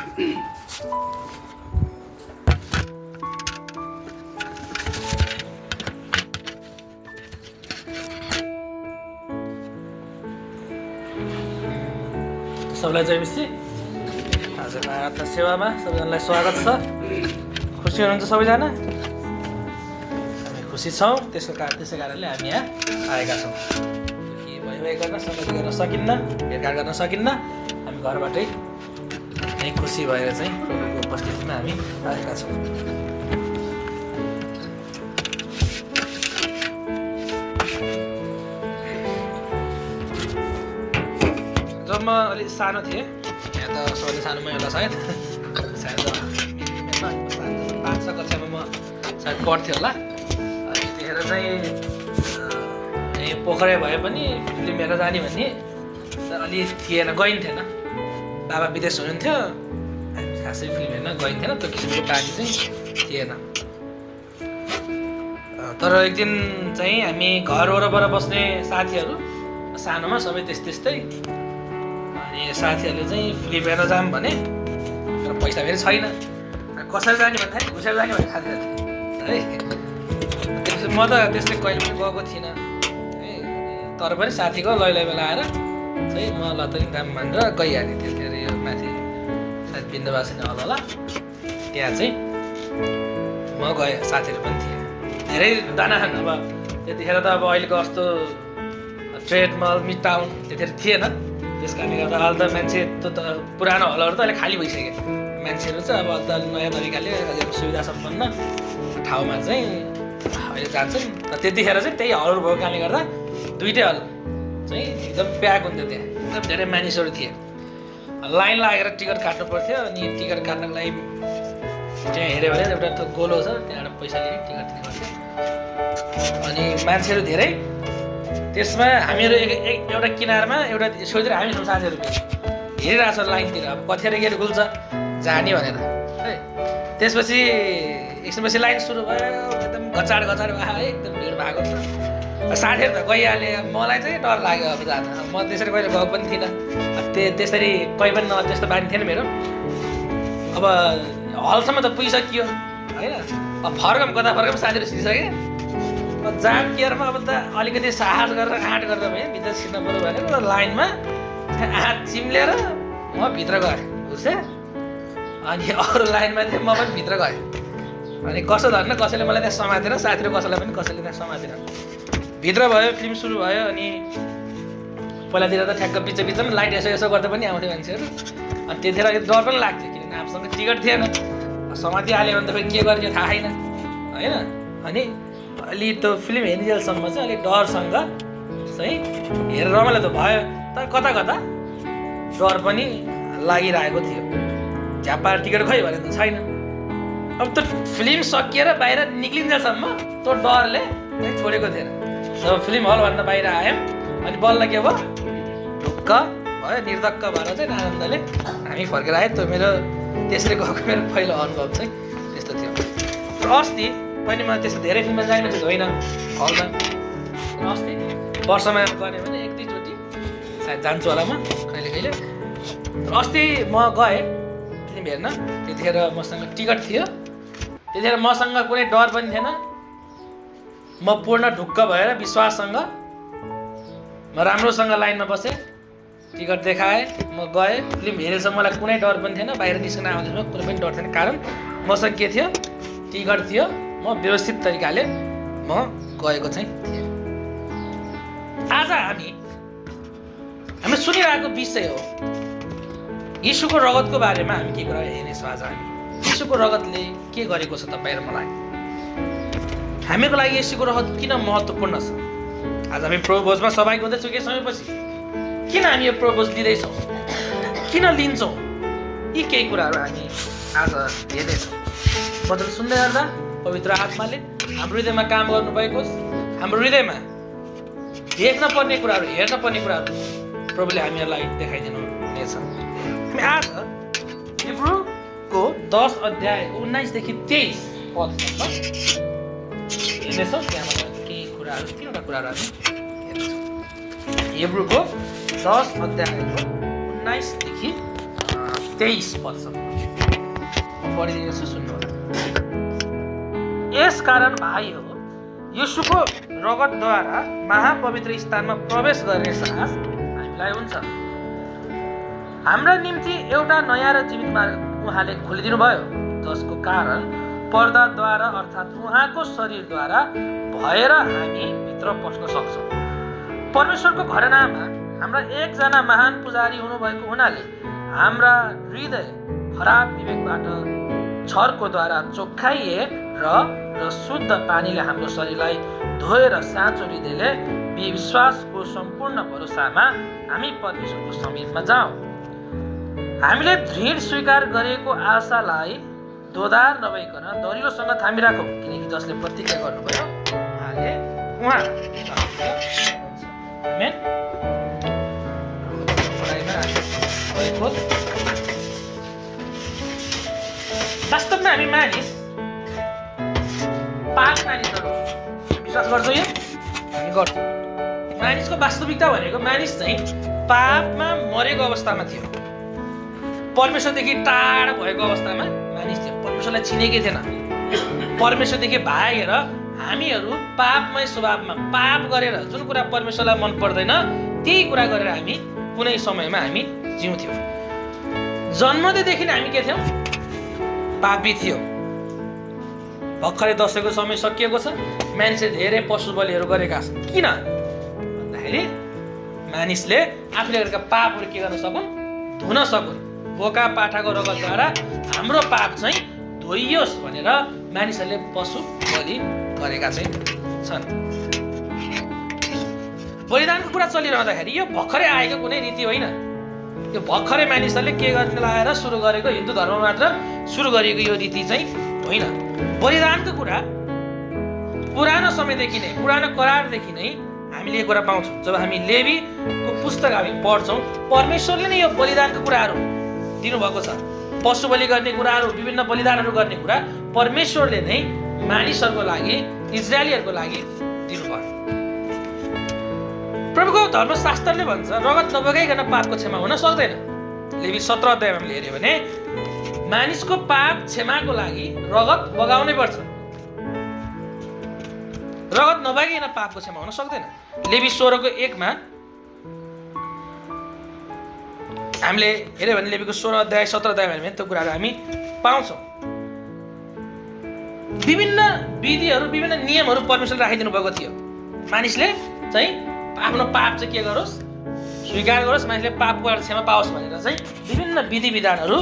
सबैलाई जयमसी। हजुरलाई आत्मा सेवामा सबैजनालाई स्वागत छ। खुसी हुनुहुन्छ सबैजना? हामी खुसी छौँ। त्यसै कारणले हामी यहाँ आएका छौँ। के भइभइ गर्न संगति गर्न सकिन्न, भेटघाट गर्न सकिन्न। हामी घरबाटै नै खुसी भएर चाहिँ प्रभुको उपस्थितिमा हामी आएका छौँ। जब म अलिक सानो थिएँ, यहाँ त सबैले सानोमै होला सायद 5 कक्षामा म सायद पढ्थेँ होला। अनि त्यतिखेर चाहिँ यहीँ पोखरै भए पनि फिल्म हेरेर जाने भन्ने अलि थिएन, गइन्थेन। बाबा विदेश हुनुहुन्थ्यो, खासै फिल्म हेर्न गइन्थेन, त्यो किसिमको बानी चाहिँ थिएन। तर एक दिन चाहिँ हामी घर वरपर बस्ने साथीहरू, सानोमा सबै त्यस्तै, अनि साथीहरूले चाहिँ फिल्म हेर्न जाऊँ भने, तर पैसा फेरि छैन। कसरी जाने भन्दाखेरि घुसेर जाने भने खाँदै है। त्यसपछि म त त्यस्तै कहिले पनि गएको थिइनँ है। तर पनि साथीको लै बेला आएर चाहिँ म लतरी काम मानेर गइहालेँ। त्यतिखेर यो माथि सायद बिन्दुवासिनी हल होला, त्यहाँ चाहिँ म गएँ। साथीहरू पनि थिए, धेरै दाना खान। अब त्यतिखेर त अब अहिलेको जस्तो ट्रेडमल, मिड टाउन त्यतिखेर थिएन। त्यस कारणले गर्दा अहिले त मान्छे त पुरानो हलहरू त अहिले खाली भइसक्यो। मान्छेहरू चाहिँ अब त नयाँ तरिकाले सुविधा सम्पन्न ठाउँमा चाहिँ अहिले जान्छन्। र त्यतिखेर चाहिँ त्यही हलहरू भएको कारणले गर्दा दुइटै हल चाहिँ एकदम प्याक हुन्थ्यो। त्यहाँ एकदम धेरै मानिसहरू थिए। लाइन लागेर टिकट काट्नु पर्थ्यो। अनि टिकट काट्नको लागि त्यहाँ हेऱ्यो भने एउटा गोलो छ, त्यहाँबाट पैसा लिएर टिकट दिनु पर्थ्यो। अनि मान्छेहरू धेरै। त्यसमा हामीहरू एउटा किनारमा एउटा सोचेर हामी साथीहरू हेरिरहेको छ लाइनतिर, अब कतिखेर गेट खुल्छ जाने भनेर है। त्यसपछि एकछिनपछि लाइन सुरु भयो, एकदम घचाड भयो, एकदम भिड भएको छ। साथीहरू त गइहाले, मलाई चाहिँ डर लाग्यो अब जान। म त्यसरी कहिले गएको पनि थिइनँ, त्यसरी कहीँ पनि त्यस्तो बानी थिएन मेरो। अब हलसम्म त पुगिसकियो होइन। अब कता फर्कम साथीहरू सिधिसके। जाम केयरमा अब त अलिकति साहस गरेर आँट गरेर भयो, भित्र छिर्न पऱ्यो भनेर लाइनमा आँट चिम्लेर म भित्र गएँ बुझ्छ। अनि अरू लाइनमा थिएँ, म पनि भित्र गएँ। अनि कसो धन्न कसैले मलाई त्यहाँ समातेर, साथीहरू कसैले त्यहाँ समातेर भित्र भयो। फिल्म सुरु भयो। अनि पहिलातिर त ठ्याक्क बिचमा लाइट यसो गर्दा पनि आउँथ्यो मान्छेहरू। अनि त्यतिखेर डर पनि लाग्थ्यो, किनभने हामीसँग टिकट थिएन। समातिहाल्यो भने त फेरि के गर्ने थाहा छैन होइन। अनि अलि त्यो फिल्म हेर्नेजेलसम्म चाहिँ अलिक डरसँग चाहिँ हेरेर रमाइलो त भयो, तर कता डर पनि लागिरहेको थियो। झ्याप्पा टिकट खै भने त छैन। अब त्यो फिल्म सकिएर बाहिर निक्लिन्जेलसम्म त्यो डरले चाहिँ छोडेको थिएन। जब फिल्म हलभन्दा बाहिर आयौँ अनि बल्ल के भयो, ढुक्क भयो, निर्धक्क भएर चाहिँ आनन्दले हामी फर्केर आयो। त्यो मेरो त्यसरी गएको मेरो पहिलो अनुभव चाहिँ त्यस्तो थियो। र अस्ति पनि म त्यस्तो धेरै फिल्ममा जाने चाहिँ होइन हलमा। अस्ति वर्षमा गने भने 1-2 चोटि सायद जान्छु होला म कहिले। र अस्ति म गएँ फिल्म हेर्न। त्यतिखेर मसँग टिकट थियो। त्यतिखेर मसँग कुनै डर पनि थिएन। म पूर्ण ढुक्क भएर विश्वाससँग म राम्रोसँग लाइनमा बसेँ, टिकट देखाएँ, म गएँ। फिल्म हेरेसम्म मलाई कुनै डर पनि थिएन। बाहिर निस्कन आउँदैमा कुनै पनि डर थिएन, कारण मसँग के थियो, टिकट थियो। म व्यवस्थित तरिकाले म गएको चाहिँ थिएँ। आज हामी सुनिरहेको विषय हो यीशुको रगतको बारेमा। हामी के कुरा हेर्नेछौँ आज? हामी यीशुको रगतले के गरेको छ तपाईँ र मलाई? हामीको लागि यीशुको रगत किन महत्त्वपूर्ण छ? आज हामी प्रभुभोजमा सहभागी हुँदैछौँ केही समयपछि। किन हामी यो प्रभुभोज लिँदैछौँ, किन लिन्छौँ, यी केही कुराहरू हामी आज हेर्नेछौँ। वचन सुन्दै गर्दा पवित्र आत्माले हाम्रो हृदयमा काम गर्नुभएको होस्। हाम्रो हृदयमा देख्न पर्ने कुराहरू, हेर्न पर्ने कुराहरू प्रभुले हामीहरूलाई देखाइदिनु हुनेछ। हामी आज हिब्रूको 10 अध्याय 19 देखि 23 पदसम्म हेर्नेछौँ। त्यहाँबाट केही कुराहरू, 3वटा कुराहरू हामी हेर्नेछौँ। हिब्रूको 10 अध्यायको 19 देखि 23 पदसम्म पढिदिन्छु, सुन्नु। यस कारण भाइ हो यीशुको रगतद्वारा महापवित्र स्थानमा प्रवेश गर्ने साहस हामीलाई हुन्छ। हाम्रा निम्ति एउटा नयाँ र जीवित मार्ग उहाँले खोलिदिनु भयो, जसको कारण पर्दाद्वारा अर्थात् उहाँको शरीरद्वारा भएर हामी भित्र पस्न सक्छौँ। परमेश्वरको घरानामा हाम्रा एकजना महान पुजारी हुनुभएको हुनाले हाम्रा हृदय खराब विवेकबाट छर्कोद्वारा चोखाइए र शुद्ध पानीले हाम्रो शरीरलाई धोएर साँचो हृदयले विश्वासको सम्पूर्ण भरोसामा हामी परमेश्वरको समीपमा जाउँ। हामीले दृढ स्वीकार गरेको आशालाई दोधार नभइकन दरिलोसँग थामिराखौँ, किनकि जसले प्रतिज्ञा गर्नुभयो उहाँ वास्तवमा हामी मानिस पाप मानिसहरू विश्वास गर्छौँ, यो हामी गर्छौँ। मानिसको वास्तविकता भनेको मानिस चाहिँ पापमा मरेको अवस्थामा थियो, परमेश्वरदेखि टाढा भएको अवस्थामा मानिस थियो, परमेश्वरलाई चिनेकै थिएन। परमेश्वरदेखि भागेर हामीहरू पापमय स्वभावमा पाप गरेर जुन कुरा परमेश्वरलाई मन पर्दैन त्यही कुरा गरेर हामी कुनै समयमा हामी जिउँथ्यौँ। जन्मदेखि हामी के थियौँ? पापी थियो। भर्खरै दसैँको समय सकिएको छ, मानिसले धेरै पशु बलिहरू गरेका छन्। किन भन्दाखेरि मानिसले आफूले गरेका पापहरू के गर्न सकुन्? धुन सकुन्। बोका पाठाको रगतद्वारा हाम्रो पाप चाहिँ धोइयोस् भनेर मानिसहरूले पशु बलि गरेका चाहिँ छन्। बलिदानको कुरा चलिरहँदाखेरि यो भर्खरै आएको कुनै रीति होइन। यो भर्खरै मानिसहरूले के गर्न लगाएर सुरु गरेको, हिन्दू धर्ममा मात्र सुरु गरेको यो रीति चाहिँ होइन। बलिदानको कुरा पुरानो समयदेखि नै, पुरानो करारदेखि नै हामीले यो कुरा पाउँछौँ। जब हामी लेवीको पुस्तक हामी पढ्छौँ, परमेश्वरले नै यो बलिदानको कुराहरू दिनुभएको छ। पशु बलि गर्ने कुराहरू, विभिन्न बलिदानहरू गर्ने कुरा परमेश्वरले नै मानिसहरूको लागि, इजरायलीहरूको लागि दिनुभयो। प्रभुको धर्मशास्त्रले भन्छ रगत नबगाइकन पापको क्षमा हुन सक्दैन। लेवी 17 अध्यायमा हामीले हेऱ्यो भने मानिसको पाप क्षमाको लागि रगत बगाउनै पर्छ। रगत नबगाइकन पापको क्षमा हुन सक्दैन। लेवी 16 को 1 मा हामीले हेऱ्यो भने लेवीको 16 अध्याय 17 अध्यायमा हेऱ्यो भने त्यो कुराहरू हामी पाउँछौँ। विभिन्न विधिहरू, विभिन्न नियमहरू परमेश्वरले राखिदिनु भएको थियो। मानिसले चाहिँ आफ्नो पाप चाहिँ के गरोस्? स्वीकार गरोस्, मानिसले पापको क्षमा पाओस् भनेर चाहिँ विभिन्न विधि विधानहरू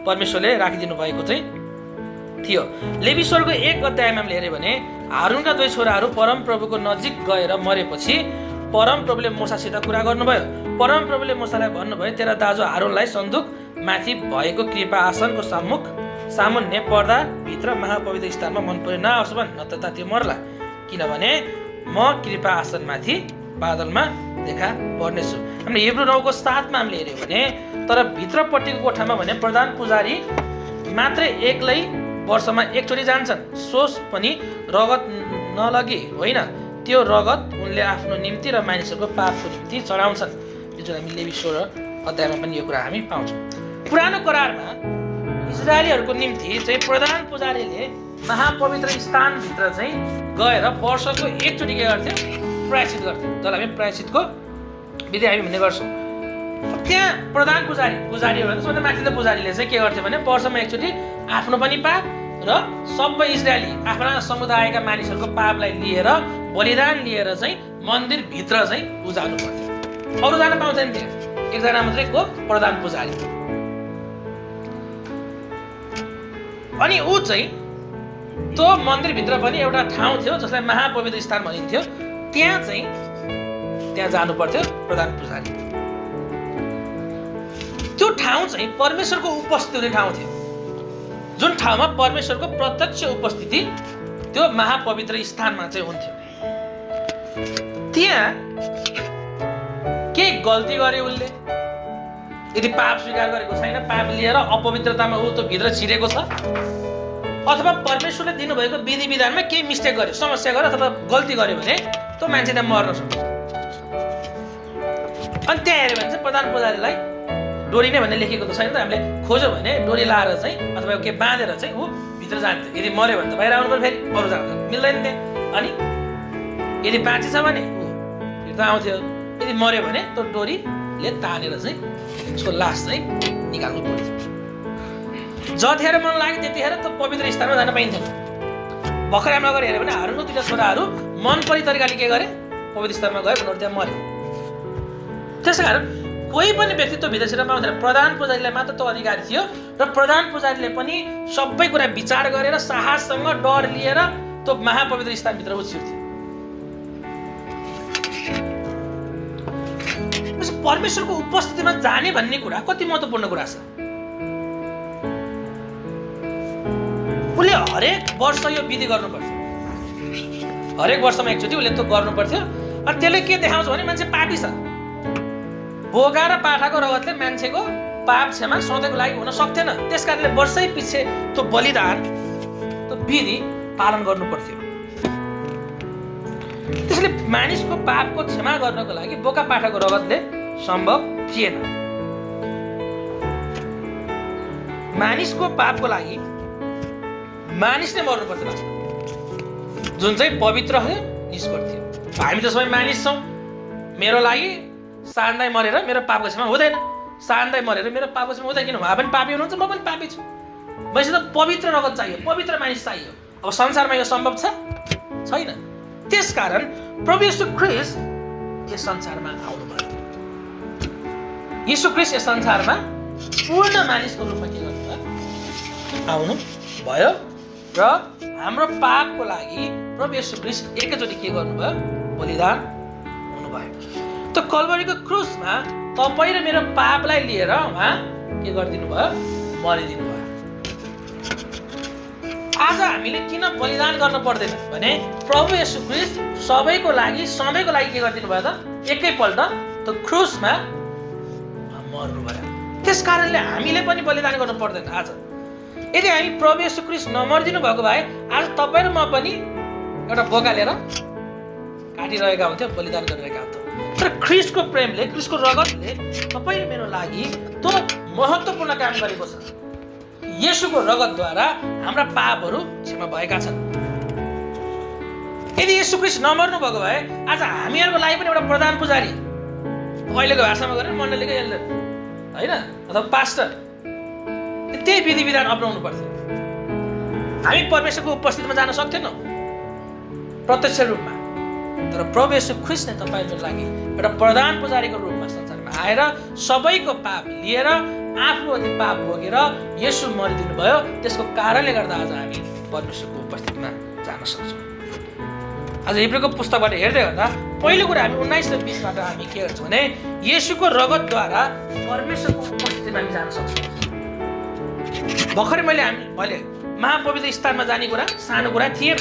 परमेश्वरले राखिदिनु भएको चाहिँ थियो। लेवी 16 को 1 अध्यायमा हामीले हेऱ्यो भने हारूनका 2 छोराहरू परमप्रभुको नजिक गएर मरेपछि परमप्रभुले मूसासित कुरा गर्नुभयो। परमप्रभुले मूसालाई भन्नुभयो, तेरा दाजु हारूनलाई सन्दुक माथि भएको कृपा आसनको सामुन्ने पर्दा भित्र महापवित्र स्थानमा मन परे नआओस् भन्, नत्र त्यो मर्ला। किनभने म कृपा आसनमाथि बादलमा देखा पर्नेछु। हामीले हिब्रू 9 को 7 मा हामीले हेऱ्यो भने तर भित्रपट्टिको कोठामा भने प्रधान पुजारी मात्रै एक्लै वर्षमा एकचोटि जान्छन्, सोच पनि रगत नलगी होइन, त्यो रगत उनले आफ्नो निम्ति र मानिसहरूको पापको निम्ति चढाउँछन्। यो जुन हामी लेवी 16 अध्यायमा पनि यो कुरा हामी पाउँछौँ। पुरानो करारमा इजरायलीहरूको निम्ति चाहिँ प्रधान पुजारीले महापवित्र स्थानभित्र चाहिँ गएर वर्षको एकचोटि के गर्थ्यो? प्रायश्चित गर्थ्यो, जसलाई हामी प्रायश्चितको विधि हामी भन्ने गर्छौँ। त्यहाँ प्रधान पुजारीहरू सबभन्दा माथिल्लो पुजारीले चाहिँ के गर्थ्यो भने वर्षमा एकचोटि आफ्नो पनि पाप र सबै इजरायली आफ्ना समुदायका मानिसहरूको पापलाई लिएर बलिदान लिएर चाहिँ मन्दिरभित्र चाहिँ उजाल्नु पर्थ्यो। अरू जान पाउँदैन थियो, एकजना मात्रै को प्रधान पुजारी। अनि ऊ चाहिँ त्यो मन्दिरभित्र पनि एउटा ठाउँ थियो जसलाई महापवित्र स्थान भनिन्थ्यो। त्यहाँ जानु पर्थ्यो प्रधान पुजारी। त्यो ठाउँ चाहिँ परमेश्वरको उपस्थिति हुने ठाउँ थियो। जुन ठाउँमा परमेश्वरको प्रत्यक्ष उपस्थिति त्यो महापवित्र स्थानमा चाहिँ हुन्थ्यो। त्यहाँ के गल्ती गरे उसले? यदि पाप स्वीकार गरेको छैन, पाप लिएर अपवित्रतामा ऊ त्यो भित्र छिरेको छ, अथवा परमेश्वरले दिनुभएको विधि विधानमा केही मिस्टेक गर्यो, समस्या गर्यो अथवा गल्ती गर्यो भने त्यो मान्छे त्यहाँ मर्न सक्छ। अनि त्यहाँ हेऱ्यो भने चाहिँ प्रधान पुजारीलाई डोरी नै भन्ने लेखेको त छैन त। हामीले खोज्यो भने डोरी लाएर चाहिँ अथवा के बाँधेर चाहिँ ऊ भित्र जान्थ्यो। यदि मऱ्यो भने त बाहिर आउनु पर्यो, फेरि अरू जाँदा मिल्दैन त्यहाँ। अनि यदि बाँचेछ भने ऊ फिर्ता आउँथ्यो, यदि मऱ्यो भने त्यो डोरीले तानेर चाहिँ उसको लास चाहिँ निकाल्नु पर्थ्यो। जतिखेर मन लाग्यो त्यतिखेर त पवित्र स्थानमा जान पाइन्थेन। भर्खर हामी अगाडि हेऱ्यो भने हारुनको दुईटा छोराहरू मन परी तरिकाले के गरे, पवित्र स्थानमा गए, उनीहरू त्यहाँ मऱ्यो। त्यसै कारण कोही पनि व्यक्ति त्यो भित्र छिर्न पाउँदैन। प्रधान पुजारीलाई मात्र त्यो अधिकार थियो र प्रधान पुजारीले पनि सबै कुरा विचार गरेर साहससँग डर लिएर त्यो महापवित्र स्थानभित्र छिर्थ्यो। परमेश्वरको उपस्थितिमा जाने भन्ने कुरा कति महत्त्वपूर्ण कुरा छ। उसले हरेक वर्ष यो विधि गर्नुपर्छ। हरेक वर्षमा एकचोटि उसले त्यो गर्नुपर्थ्यो। अनि त्यसले के देखाउँछ भने मान्छे पापी छ। बोगा र पाठाको रगतले मान्छेको पाप क्षमा सधैँको लागि हुन सक्थेन। त्यस कारणले वर्षै पछि त्यो बलिदान, त्यो विधि पालन गर्नु पर्थ्यो। त्यसले मानिसको पापको क्षमा गर्नको लागि बोका पाठाको रगतले सम्भव थिएन। मानिसको पापको लागि मानिस नै मर्नु पर्थ्यो वास्तवमा, जुन चाहिँ पवित्र हो, निष्कपट थियो। हामी त सबै मानिस छौँ। मेरो लागि सान्दाई मरेर मेरो पापको क्षमा हुँदैन, सान्दाई मरेर मेरो पापको क्षमा हुँदैन। किन उहाँ पनि पापी हुनुहुन्छ, म पनि पापी छु। मैसित पवित्र रगत चाहियो, पवित्र मानिस चाहियो। अब संसारमा यो सम्भव छ छैन। त्यसकारण प्रभु येशू ख्रीष्ट यस संसारमा आउनुभयो। येशू ख्रीष्ट यस संसारमा पूर्ण मानिसको रूपमा के गर्नुभयो, आउनु भयो र हाम्रो पापको लागि प्रभु येशू ख्रीष्ट एकैचोटि के गर्नुभयो, बलिदान हुनुभयो। त्यो कल्भरीको क्रुसमा तपाईँ र मेरो पापलाई लिएर उहाँ के गरिदिनु भयो, मरिदिनु भयो। आज हामीले किन बलिदान गर्न पर्दैन भने प्रभु येशू ख्रीष्ट सबैको लागि सधैँको लागि के गरिदिनु भयो त, एकैपल्ट त्यो क्रुसमा मर्नु भयो। त्यस कारणले हामीले पनि बलिदान गर्नु पर्दैन। आज यदि हामी प्रभु येशू ख्रीष्ट नमरिदिनु भएको भए आज तपाईँ र म पनि एउटा बोका लिएर काटिरहेका हुन्थ्यौँ, बलिदान गरिरहेका हुन्थ्यौँ। तर ख्रीष्टको प्रेमले, ख्रीष्टको रगतले तपाईँ र मेरो लागि त्यो महत्त्वपूर्ण काम गरेको छ। येशूको रगतद्वारा हाम्रा पापहरू क्षमा भएका छन्। यदि येशू ख्रीष्ट नमर्नु भएको भए आज हामीहरूको लागि पनि एउटा प्रधान पुजारी, अहिलेको भाषामा गरेर मण्डलीको एल्डर होइन, अथवा पास्टर, त्यही विधि विधान अपनाउनु पर्थ्यो। हामी परमेश्वरको उपस्थितिमा जान सक्थेनौँ प्रत्यक्ष रूपमा। तर प्रभु येशू ख्रीष्ट नै तपाईँको लागि एउटा प्रधान पुजारीको रूपमा संसारमा आएर सबैको पाप लिएर आफू अझै पाप भोगेर येशू मरिदिनु भयो। त्यसको कारणले गर्दा आज हामी परमेश्वरको उपस्थितिमा जान सक्छौँ। आज हिब्रूको पुस्तकबाट हेर्दै गर्दा पहिलो कुरा हामी 19 र 20बाट हामी के गर्छौँ भने येशूको रगतद्वारा परमेश्वरको उपस्थितिमा हामी जान सक्छौँ। भर्खरै मैले महापवित्र स्थानमा जाने कुरा सानो कुरा थिएन।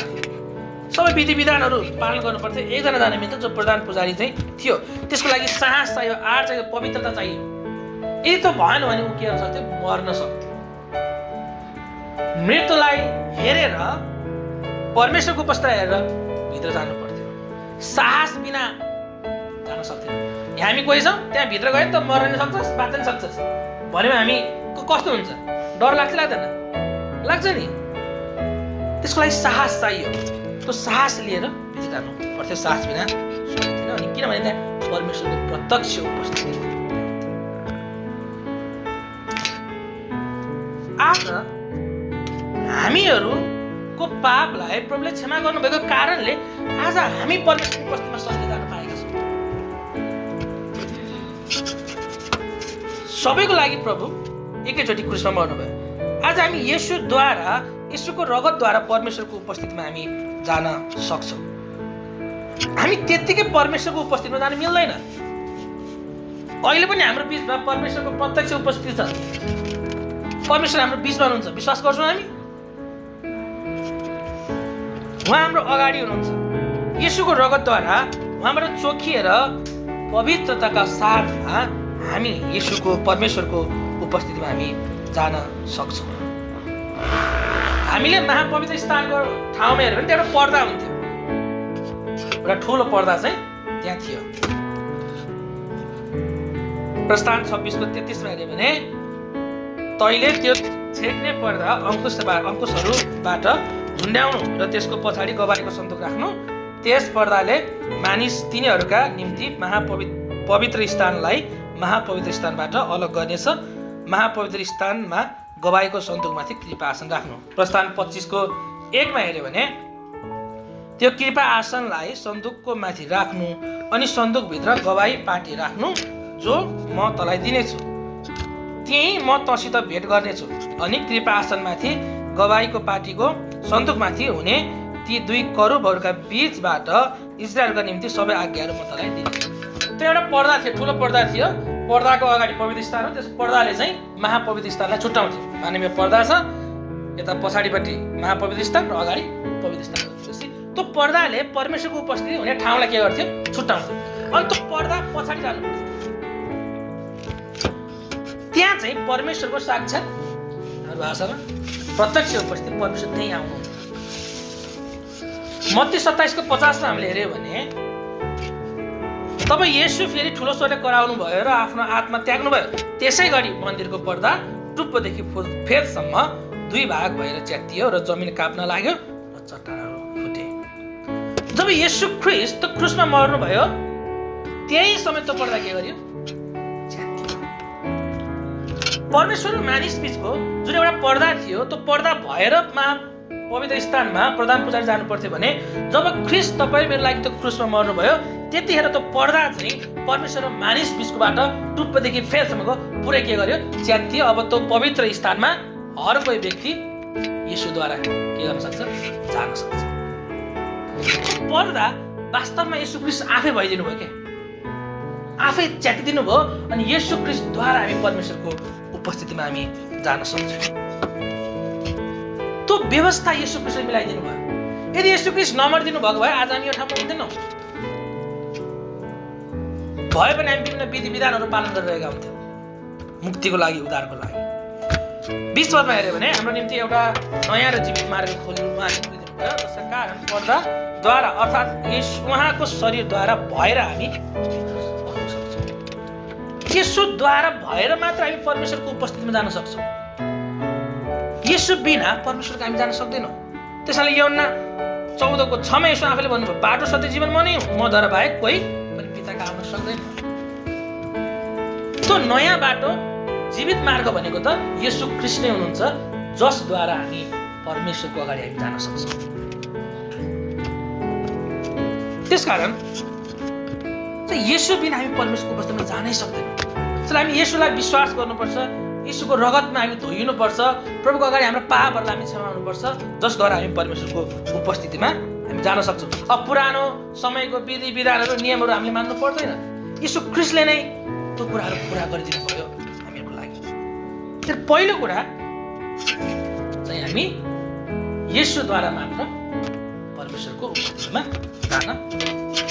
सबै विधि विधानहरू पालन गर्नुपर्थ्यो। एकजना जाने मिल्थ्यो जो प्रधान पुजारी चाहिँ थियो। त्यसको लागि साहस चाहियो, आँट चाहियो, पवित्रता चाहियो। यदि त्यो भएन भने ऊ के गर्न सक्थ्यो, मर्न सक्थ्यो। मृत्युलाई हेरेर, परमेश्वरको उपस्थिति हेरेर भित्र जानु पर्थ्यो। साहस बिना जान सक्थेन। हामी कोही छौँ त्यहाँ भित्र गयो त मर्न सक्छस्, बाँच्न सक्छस् भनेमा हामी कस्तो हुन्छ, डर लाग्छ लाग्दैन, लाग्छ नि। त्यसको लागि साहस चाहियो। त्यो साहस लिएर भित्र जानु पर्थ्यो। साहस बिना सक्दैन। अनि किनभने त्यहाँ परमेश्वरको प्रत्यक्ष उपस्थिति। आज हामीहरूको पापलाई प्रभुले क्षमा गर्नुभएको कारणले आज हामी परमेश्वरको उपस्थितिमा सधैँ जान पाएका छौँ। सबैको लागि प्रभु एकैचोटि क्रुसमा मर्नुभयो। आज हामी येशूद्वारा, येशूको रगतद्वारा परमेश्वरको उपस्थितिमा हामी जान सक्छौँ। हामी त्यत्तिकै परमेश्वरको उपस्थितिमा जान मिल्दैन। अहिले पनि हाम्रो बिचमा परमेश्वरको प्रत्यक्ष उपस्थिति छ। परमेश्वर हाम्रो बिचमा हुनुहुन्छ, विश्वास गर्छौँ हामी। उहाँ हाम्रो अगाडि हुनुहुन्छ। येशूको रगतद्वारा उहाँबाट चोखिएर पवित्रताका साथमा हामी येशूको, परमेश्वरको उपस्थितिमा हामी जान सक्छौँ। हामीले महापवित्र स्थानको ठाउँमा हेऱ्यो भने त्यहाँ एउटा पर्दा हुन्थ्यो। एउटा ठुलो पर्दा चाहिँ त्यहाँ थियो र प्रस्थान 26:33 मा हेर्यो भने तैले त्यो छेक्ने पर्दा अंकुशहरूबाट झुन्ड्याउनु र त्यसको पछाडि गवाईको सन्दुक राख्नु। त्यस पर्दाले मानिस तिनीहरूका निम्ति पवित्र स्थानलाई महापवित्र स्थानबाट अलग गर्नेछ। महापवित्र स्थानमा गवाईको सन्दुकमाथि कृपा आसन राख्नु। प्रस्थान 25:1 मा हेर्यो भने त्यो कृपा आसनलाई सन्दुकको माथि राख्नु अनि सन्दुकभित्र गवाई पाटी राख्नु जो म तँलाई दिनेछु। त्यही म तँसित भेट गर्नेछु अनि कृपा आसनमाथि गवाईको पाटीको सन्दुकमाथि हुने ती दुई करूबहरूका बीचबाट इजरायलका निम्ति सबै आज्ञाहरू म तँलाई दिनेछु। त्यो एउटा पर्दा थियो, ठुलो पर्दा थियो। पर्दाको अगाडि पवित्र स्थान हो, त्यस पर्दाले चाहिँ महापवित्र स्थानलाई छुट्याउँथ्यो। मानवीय पर्दा छ, यता पछाडिपट्टि महापवित्र स्थान र अगाडि पवित्र स्थान। त्यो पर्दाले परमेश्वरको उपस्थिति हुने ठाउँलाई के गर्थ्यो? छुट्याउँथ्यो। अनि त्यो पर्दा पछाडि जानु पर्थ्यो। त्यहाँ चाहिँ परमेश्वरको साक्षात भाषामा प्रत्यक्ष उपस्थिति परमेश्वर त्यहीँ आउनुहुन्छ। मत्ती 27:50 मा हामीले हेर्यो भने तब येशू फेरि ठुलो स्वरले कराउनु भयो र आफ्नो आत्मा त्याग्नु भयो। त्यसै गरी मन्दिरको पर्दा टुप्पोदेखि फेदसम्म दुई भाग भएर च्यातियो र जमिन काप्न लाग्यो र चट्टानहरू फुटे। जब येशू ख्रीष्ट क्रुसमा मर्नु भयो त्यही समय त्यो पर्दा के गर्यो? परमेश्वर र मानिस बीचको जुन एउटा पर्दा थियो त्यो पर्दा भएर पवित्र स्थानमा प्रधान पुजारी जानु पर्थ्यो भने जब ख्रीष्ट तपाईँ मेरो लागि त्यो क्रुसमा मर्नुभयो त्यतिखेर त्यो पर्दा चाहिँ परमेश्वर र मानिस बीचकोबाट टुप्पोदेखि फेदसम्मको पुरै के गर्यो? च्यातियो। अब त्यो पवित्र स्थानमा हर कोही व्यक्ति येशूद्वारा के गर्न सक्छ? जान सक्छ। पर्दा वास्तवमा येशू ख्रीष्ट आफै भइदिनु भयो के? आफै च्यातिदिनु भयो अनि येशू ख्रीष्टद्वारा हामी परमेश्वरको उपस्थितिमा हामी जान सक्छौँ। त्यो व्यवस्था येशू ख्रीष्टले मिलाइदिनु भयो। यदि येशू ख्रीष्ट नमरिदिनु भएको भए आज हामी यो ठाउँमा हुन्थेनौँ। भए पनि हामी विभिन्न विधि विधानहरू पालन गरिरहेका हुन्थ्यौँ मुक्तिको लागि, उद्धारको लागि। 20 पदमा हेऱ्यो भने हाम्रो निम्ति एउटा नयाँ र जीवित मार्ग खोल्नु दिनुभयो, जसका कारण पर्दाद्वारा अर्थात् उहाँको शरीरद्वारा भएर हामी येशूद्वारा भएर मात्र हामी परमेश्वरको उपस्थितिमा जान सक्छौँ। येशू बिना परमेश्वरको हामी जान सक्दैनौँ। त्यसैले यूहन्ना 14:6 मा येशू आफैले भन्नुभयो, बाटो सत्य जीवन म नै हुँ, मद्वारा बाहेक कोही पनि पिताका आउन सक्दैन। त्यो नयाँ बाटो जीवित मार्ग भनेको त येशू ख्रीष्ट नै हुनुहुन्छ, जसद्वारा हामी परमेश्वरको अगाडि हामी जान सक्छौँ। त्यसकारण येशू बिना हामी परमेश्वरको उपस्थितिमा जानै सक्दैनौँ। त्यसैले हामी येशूलाई विश्वास गर्नुपर्छ, येशूको रगतमा हामी धोइनुपर्छ, प्रभुको अगाडि हाम्रो पापहरूलाई हामी क्षमा गर्नुपर्छ, जसद्वारा हामी परमेश्वरको उपस्थितिमा हामी जान सक्छौँ। अब पुरानो समयको विधि विधानहरू नियमहरू हामीले मान्नु पर्दैन। येशू ख्रीष्टले नै त्यो कुराहरू पुरा गरिदिनु भयो हामीहरूको लागि। तर पहिलो कुरा चाहिँ हामी येशूद्वारा मात्र परमेश्वरको उपस्थितिमा जान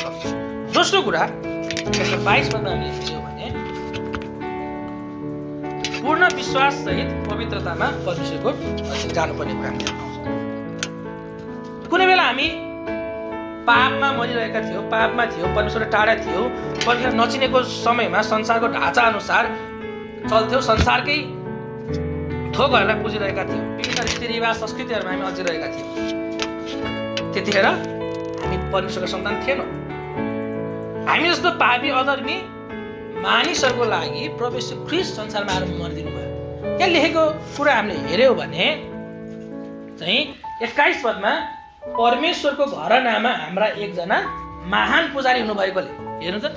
सक्छौँ। दोस्रो कुरा 22 पदमा हामीले हेर्यौँ भने पूर्ण विश्वास सहित पवित्रतामा परमेश्वरको जानुपर्ने कुरा हामीले पाउँछौँ। कुनै बेला हामी पापमा मरिरहेका थियौँ, पापमा थियौँ, परमेश्वर टाढा थियौँ, परमेश्वर नचिनेको समयमा संसारको ढाँचा अनुसार चल्थ्यौँ, संसारकै थोकहरूलाई पुजिरहेका थियौँ, विभिन्न रीतिरिवाज संस्कृतिहरूमा हामी अल्झिरहेका थियौँ। त्यतिखेर हामी परमेश्वरको सन्तान थिएनौँ। हामी जस्तो पापी अधर्मी मानिसहरूको लागि प्रभु येशू ख्रीष्ट संसारमा आएर मरिदिनु भयो। यहाँ लेखेको कुरा हामीले हेऱ्यौँ भने चाहिँ 21 पदमा परमेश्वरको घरनामा हाम्रा एकजना महान पुजारी हुनुभएकोले, हेर्नु त,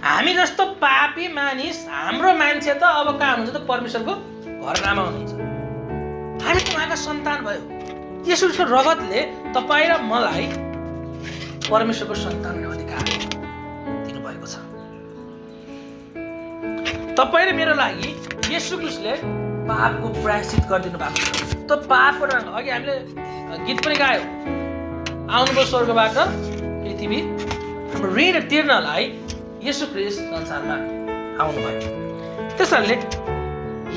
हामी जस्तो पापी मानिस, हाम्रो मान्छे त अब कहाँ हुनुहुन्छ त? परमेश्वरको घरनामा हुनुहुन्छ। हामी त उहाँका सन्तान भयो। येशूको रगतले तपाईँ र मलाई परमेश्वरको सन्तान हुने अधिकार दिनुभएको छ। तपाईँ र मेरो लागि येशू ख्रीष्टले पापको प्रायश्चित गरिदिनु भएको छ। त्यो पापको अघि हामीले गीत पनि गायो, आउनुभयो स्वर्गबाट पृथ्वी हाम्रो ऋण तिर्नलाई येशू ख्रीष्ट संसारमा आउनुभयो। त्यसैले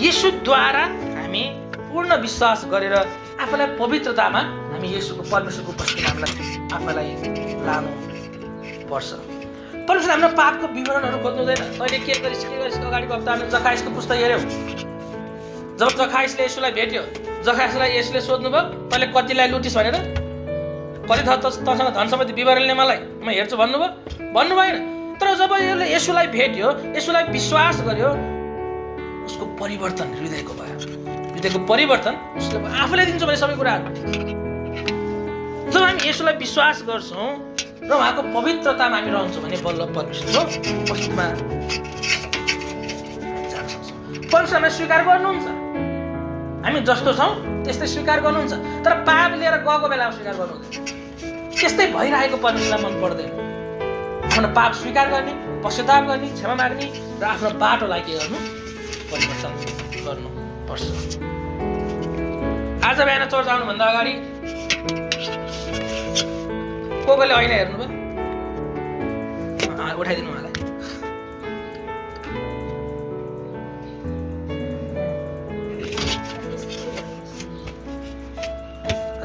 येशूद्वारा हामी पूर्ण विश्वास गरेर आफूलाई पवित्रतामा हामी येशूको परमेश्वरको उपस्थितिमा आफूलाई लानु पर्छ। परमेश्वर हाम्रो पापको विवरणहरू खोज्नु हुँदैन। तैँले के गरिस् अगाडिको हप्तामा जखाइसको पुस्तक हेऱ्यौ। जब जखाइसले यसुलाई भेट्यो, जखाइसलाई यसुले सोध्नुभयो तैँले कतिलाई लुटिस् भनेर, कति तँसँग धन सम्पत्ति विवरणले मलाई म हेर्छु भन्नु भएन। तर जब यसले यसुलाई भेट्यो, यसुलाई विश्वास गर्यो, उसको परिवर्तन हृदयको भयो। हृदयको परिवर्तन उसले आफूले दिन्छ भने सबै कुराहरू। जब हामी यसुलाई विश्वास गर्छौँ र उहाँको पवित्रतामा हामी रहन्छौँ भने बल्ल परमेश्वरको उपस्थितिमा जान सक्छौँ। परमेश्वर हामीलाई स्वीकार गर्नुहुन्छ, हामी जस्तो छौँ त्यस्तै स्वीकार गर्नुहुन्छ। तर पाप लिएर गएको बेलामा स्वीकार गर्नुहुँदैन। त्यस्तै भइरहेको परमेश्वरलाई मन पर्दैन। आफ्नो पाप स्वीकार गर्ने, पश्चाताप गर्ने, क्षमा माग्ने र आफ्नो बाटोलाई के गर्नु, परिवर्तन गर्नुपर्छ। आज बिहान चर्च आउनुभन्दा अगाडि कसले होइन हेर्नुभयो? उठाइदिनु मलाई।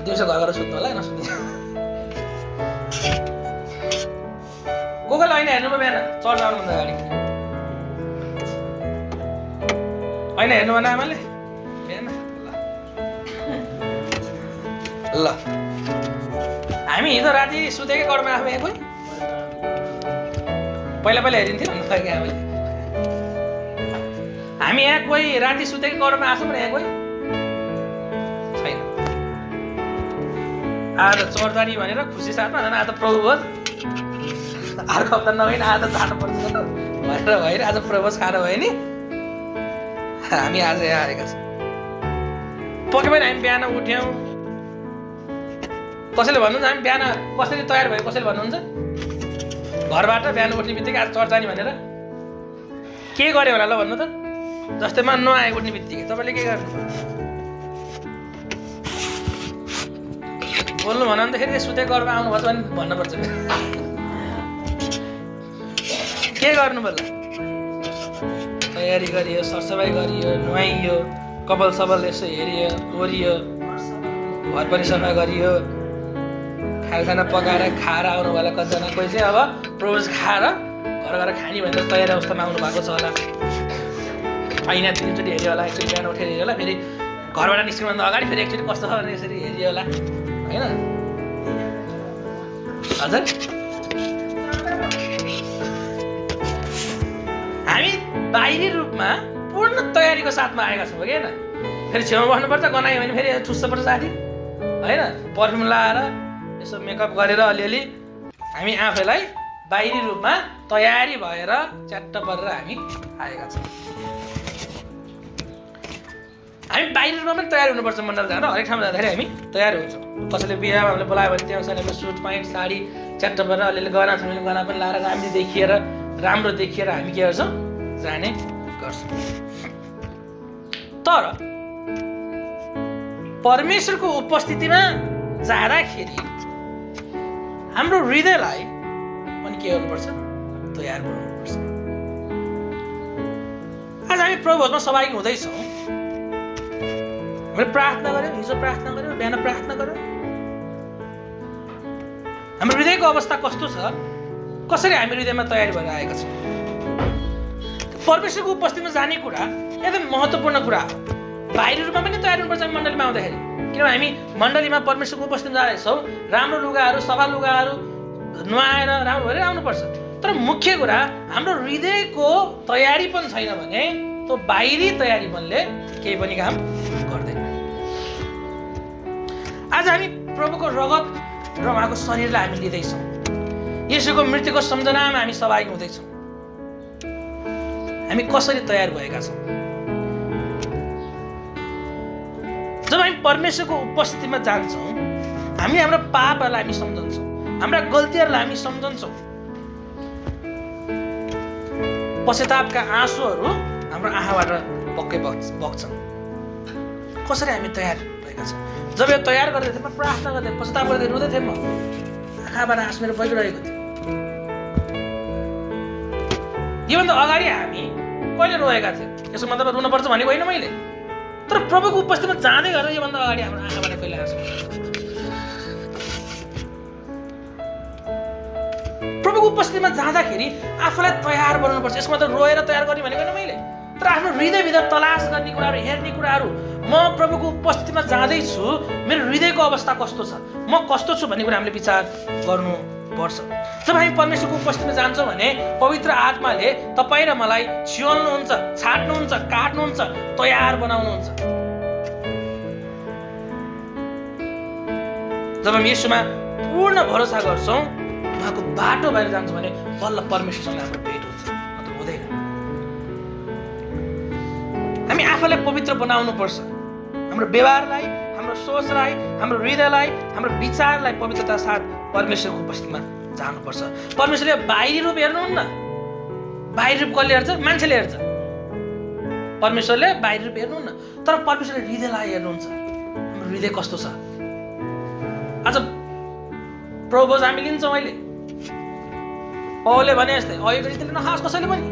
दिउँसो घर गएर सुत्नु होला, नसुत्नु। कसले होइन हेर्नुभयो बिहान चर्च आउनुभन्दा अगाडि? होइन हेर्नु भएन आमाले बिहान? ल हामी हिजो राति सुतेकै गडमा आफू यहाँ कोही पहिला हेरिन्थ्यो भन्नु कि आमाले? हामी यहाँ कोही राति सुतेकै गडमा आएको भने यहाँ कोही छैन। आज चर्च जाने भनेर खुसी साथमा आज प्रभु भोज, अर्को हप्ता नभइन आज जानुपर्छ भनेर भएर आज प्रभु भोज खाएर भयो नि हामी आज यहाँ आएका छौँ। पक्कै पनि हामी बिहान उठ्यौँ। कसैले भन्नुहुन्छ हामी बिहान कसरी तयार भयो? कसैले भन्नुहुन्छ घरबाट बिहान उठ्ने बित्तिकै आज चर्च जाने भनेर के गर्यो होला ल भन्नु त? जस्तैमा नआए उठ्ने बित्तिकै तपाईँले के गर्नु? बोल्नु भन्दाखेरि सुते घरमा आउनुभएको भने भन्नुपर्छ। के गर्नु पर्ला? तयारी गरियो, सरसफाइ गरियो, नुहाइयो, कपाल सबल यसो हेरियो, ओरियो, घर पनि सफा गरियो, खाना पकाएर खाएर आउनु होला। कतिजना कोही चाहिँ अब प्रोभोज खाएर घर खाने भनेर तयारी अवस्थामा आउनु भएको छ होला। ऐना तिनचोटि हेऱ्यो होला, एकचोटि बिहान उठेर हेऱ्यो होला, फेरि घरबाट निस्किनुभन्दा अगाडि फेरि एकचोटि कस्तो छ भने यसरी हेऱ्यो होला होइन? हजुर हामी बाहिरी रूपमा पूर्ण तयारीको साथमा आएका छौँ कि होइन? फेरि छेउमा बस्नुपर्छ, गनायो भने फेरि ठुस्नुपर्छ साथी होइन? पर्फ्युम लगाएर यसो मेकअप गरेर अलिअलि हामी आफैलाई बाहिरी रूपमा तयारी भएर च्याट्ट परेर हामी आएका छौँ। हामी बाहिरी रूपमा पनि तयारी हुनुपर्छ। मन्डल जाँदा हरेक ठाउँमा जाँदाखेरि हामी तयार हुन्छौँ। कसैले बिहामा हामीले बोलायो भने त्यो अनुसार सुट प्यान्ट साडी च्याट्ट परेर अलिअलि गहना छ भने गहना पनि लाएर राम्रो देखिएर हामी के गर्छौँ? जाने गर्छौँ। तर परमेश्वरको उपस्थितिमा जाँदाखेरि हाम्रो हृदयलाई पनि के गर्नुपर्छ? तयार बनाउनुपर्छ। आज हामी प्रभुमा सहभागी हुँदैछौँ। हामीले प्रार्थना गऱ्यौँ, हिजो प्रार्थना गऱ्यौँ, बिहान प्रार्थना गऱ्यौँ। हाम्रो हृदयको अवस्था कस्तो छ? कसरी हामी हृदयमा तयारी भएर आएका छौँ? परमेश्वरको उपस्थितिमा जाने कुरा एकदम महत्त्वपूर्ण कुरा हो। बाहिरी रूपमा पनि तयार हुनुपर्छ हामी मण्डलीमा आउँदाखेरि। किनभने हामी मण्डलीमा परमेश्वरको उपस्थितिमा जाँदैछौँ, राम्रो लुगाहरू, सफा लुगाहरू नुहाएर राम्रो भएर आउनुपर्छ। तर मुख्य कुरा हाम्रो हृदयको तयारी पनि छैन भने त्यो बाहिरी तयारीपनले केही पनि काम गर्दैन। आज हामी प्रभुको रगत र उहाँको शरीरलाई हामी लिँदैछौँ। येशूको मृत्युको सम्झनामा हामी सहभागी हुँदैछौँ। हामी कसरी तयार भएका छौँ? जब हामी परमेश्वरको उपस्थितिमा जान्छौँ, हामी हाम्रो पापहरूलाई हामी सम्झन्छौँ, हाम्रा गल्तीहरूलाई हामी सम्झन्छौँ। पश्चातापका आँसुहरू हाम्रो आँखाबाट पक्कै बग्छन्। कसरी हामी तयार भएका छौँ? जब यो तयार गर्दै थिएँ, म प्रार्थना गर्दै पश्चाताप गर्दै रुँदै थिएँ, म आँखाबाट आँसु मेरो बगिरहेको थियो। योभन्दा अगाडि हामी कहिले रोएका थियौँ? यसो मतलब रुनुपर्छ भनेको होइन मैले, तर प्रभुको उपस्थितिमा जाँदै गरेर योभन्दा अगाडि हाम्रो आँखाबाट कहिले आँसु प्रभुको उपस्थितिमा जाँदाखेरि आफूलाई तयार बनाउनुपर्छ। यसमा त रोएर तयार गर्ने भनेको होइन मैले, तर आफ्नो हृदयभित्र तलास गर्ने कुराहरू, हेर्ने कुराहरू। म प्रभुको उपस्थितिमा जाँदैछु, मेरो हृदयको अवस्था कस्तो छ, म कस्तो छु भन्ने कुरा हामीले विचार गर्नुपर्छ। जब हामी परमेश्वरको उपस्थितिमा जान्छौँ भने पवित्र आत्माले तपाईँ र मलाई छिल्नुहुन्छ, छाट्नुहुन्छ, काट्नुहुन्छ, तयार बनाउनुहुन्छ। जब हामी यसोमा पूर्ण भरोसा गर्छौँ, उहाँको बाटो भएर जान्छौँ भने बल्ल परमेश्वरसँग हाम्रो भेट हुन्छ, नत्र हुँदैन। हामी आफूलाई पवित्र बनाउनु पर्छ। हाम्रो व्यवहारलाई, हाम्रो सोचलाई, हाम्रो हृदयलाई, हाम्रो विचारलाई पवित्रता साथ परमेश्वरको उपस्थितिमा जानुपर्छ। परमेश्वरले बाहिरी रूप हेर्नुहुन्न। बाहिरी रूप कसले हेर्छ? मान्छेले हेर्छ। परमेश्वरले बाहिरी रूप हेर्नुहुन्न, तर परमेश्वरले हृदयलाई हेर्नुहुन्छ। हाम्रो हृदय कस्तो छ? आज प्रभु हामी लिन्छौँ अहिले। पौलले भने जस्तै अहिलेको रीतिले नखाओस् कसैले पनि।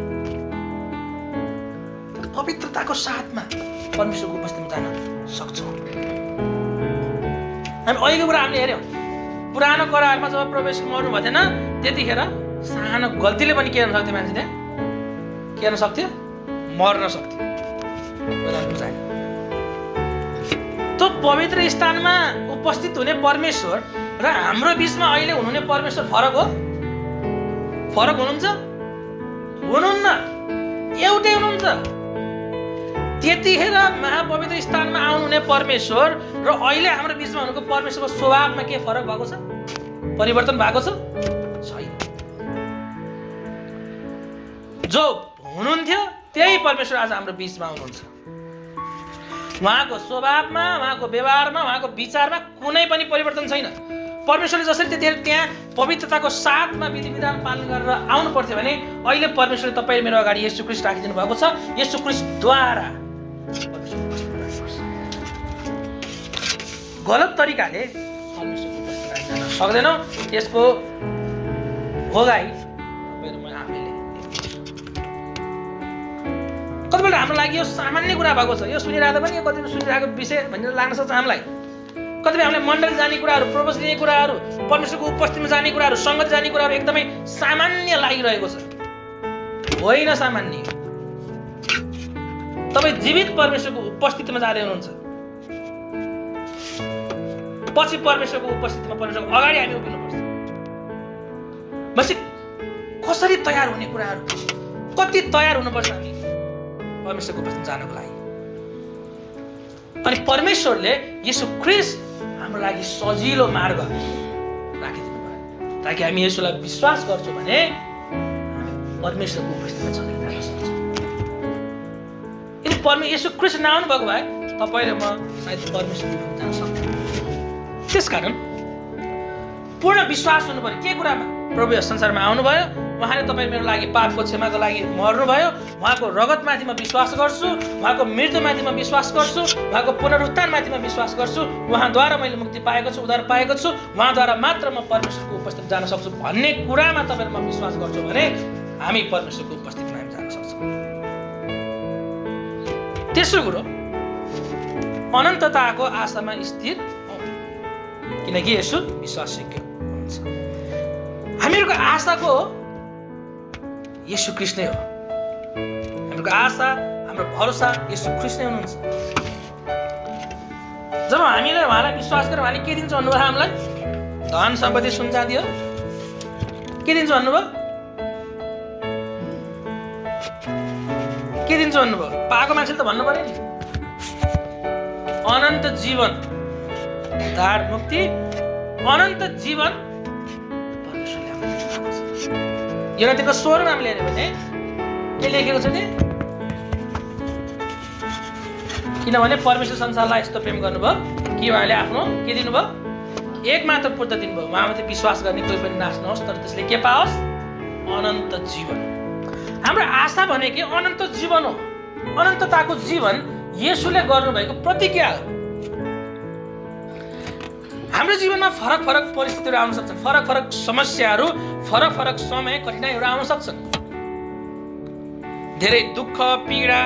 पवित्रताको साथमा परमेश्वरको उपस्थितिमा जान सक्छौँ। हामी अहिलेको कुरा हामीले हेऱ्यौँ। पुरानो करारमा जब प्रवेश गर्नु भएको थिएन, त्यतिखेर सानो गल्तीले पनि के गर्न सक्थ्यो? मान्छे त्यहाँ के गर्न सक्थ्यो? मर्न सक्थ्यो। त्यो पवित्र स्थानमा उपस्थित हुने परमेश्वर र हाम्रो बिचमा अहिले हुनुहुने परमेश्वर फरक हो? फरक हुनुहुन्छ? हुनुहुन्न, एउटै हुनुहुन्छ। त्यतिखेर महापवित्र स्थानमा आउनुहुने परमेश्वर र अहिले हाम्रो बिचमा हुनुको परमेश्वरको स्वभावमा के फरक भएको छ? परिवर्तन भएको छ? छैन। जो हुनुहुन्थ्यो त्यही परमेश्वर आज हाम्रो बिचमा आउनुहुन्छ। उहाँको स्वभावमा, उहाँको व्यवहारमा, उहाँको विचारमा कुनै पनि परिवर्तन छैन। परमेश्वरले जसरी त्यतिखेर त्यहाँ पवित्रताको साथमा विधि विधान पालन गरेर आउनु पर्थ्यो भने अहिले परमेश्वरले तपाईँ मेरो अगाडि येशू ख्रीष्ट राखिदिनु भएको छ। येशू ख्रीष्टद्वारा गलत तरिकाले परमेश्वरको उपस्थितिमा जान सक्दैनौँ। यसको भोगाई आफैले। कतिपल्ट हाम्रो लागि यो सामान्य कुरा भएको छ। यो सुनिरहेको पनि यो कति सुनिरहेको विषय भनेर लाग्न सक्छ हामीलाई। कतिपय हामीलाई मण्डली जाने कुराहरू, प्रवेश लिने कुराहरू, परमेश्वरको उपस्थितिमा जाने कुराहरू, सङ्गत जाने कुराहरू एकदमै सामान्य लागिरहेको छ। होइन सामान्य। तपाईँ जीवित परमेश्वरको उपस्थितिमा जाँदै हुनुहुन्छ। पछि परमेश्वरको उपस्थितिमा परमेश्वरको अगाडि हामी उभिनुपर्छ। भनेपछि कसरी तयार हुने कुराहरू, कति तयार हुनुपर्छ हामी परमेश्वरको उपस्थितिमा जानको लागि। अनि परमेश्वरले येशू ख्रीष्ट हाम्रो लागि सजिलो मार्ग राखिदिनु भयो ताकि हामी येशूलाई विश्वास गर्छौँ भने हामी परमेश्वरको उपस्थितिमा सजिलै जान सक्छौँ। यदि येशू ख्रीष्ट नआउनु भएको भए तपाईँ र म सायद परमेश्वरमा जान सक्छौँ। त्यसकारण पूर्ण विश्वास हुनु पर्यो। के कुरामा? प्रभु यस संसारमा आउनुभयो, उहाँले तपाईँ मेरो लागि पापको क्षमाको लागि मर्नुभयो, उहाँको रगतमाथि म विश्वास गर्छु, उहाँको मृत्युमाथि म विश्वास गर्छु, उहाँको पुनरुत्थानमाथि म विश्वास गर्छु, उहाँद्वारा मैले मुक्ति पाएको छु, उद्धार पाएको छु, उहाँद्वारा मात्र म परमेश्वरको उपस्थितिमा जान सक्छु भन्ने कुरामा तपाईँ म विश्वास गर्छु भने हामी परमेश्वरको उपस्थितिमा हामी जान सक्छौँ। तेस्रो कुरो, अनन्तताको आशामा स्थिर हौँ, किनकि यसो विश्वासयोग्य हुनुहुन्छ। हामीहरूको आशाको येशू ख्रीष्ट नै हो। हामीहरूको आशा, हाम्रो भरोसा येशू ख्रीष्ट नै हुनुहुन्छ। जब हामीले उहाँलाई विश्वास गरेर उहाँले के दिन्छ भन्नुभयो? हामीलाई धन सम्पत्ति सुन चाँदी हो। के दिन्छ भन्नुभयो? के दिन्छ भन्नुभयो? पाएको मान्छेले त भन्नु पर्यो नि। अनन्त जीवन, उद्धार, मुक्ति, अनन्त जीवन परमेश्वरले हामीलाई दिनुभएको छ। योनातीको 16 हामीले हेऱ्यो भने के लेखेको छ नि? किनभने परमेश्वर संसारलाई यस्तो प्रेम गर्नुभयो कि उहाँले आफ्नो के दिनुभयो? एक मात्र पुत्र दिनुभयो। उहाँमाथि विश्वास गर्ने कोही पनि नाश नहोस् तर त्यसले के पाओस्? अनन्त जीवन। हाम्रो आशा भनेको अनन्त जीवन हो। अनन्तताको जीवन येशूले गर्नुभएको प्रतिज्ञा हो। हाम्रो जीवनमा फरक फरक परिस्थितिहरू आउन सक्छन्, फरक फरक समस्याहरू, फरक फरक समय, कठिनाइहरू आउन सक्छन्। धेरै दुःख, पीडा,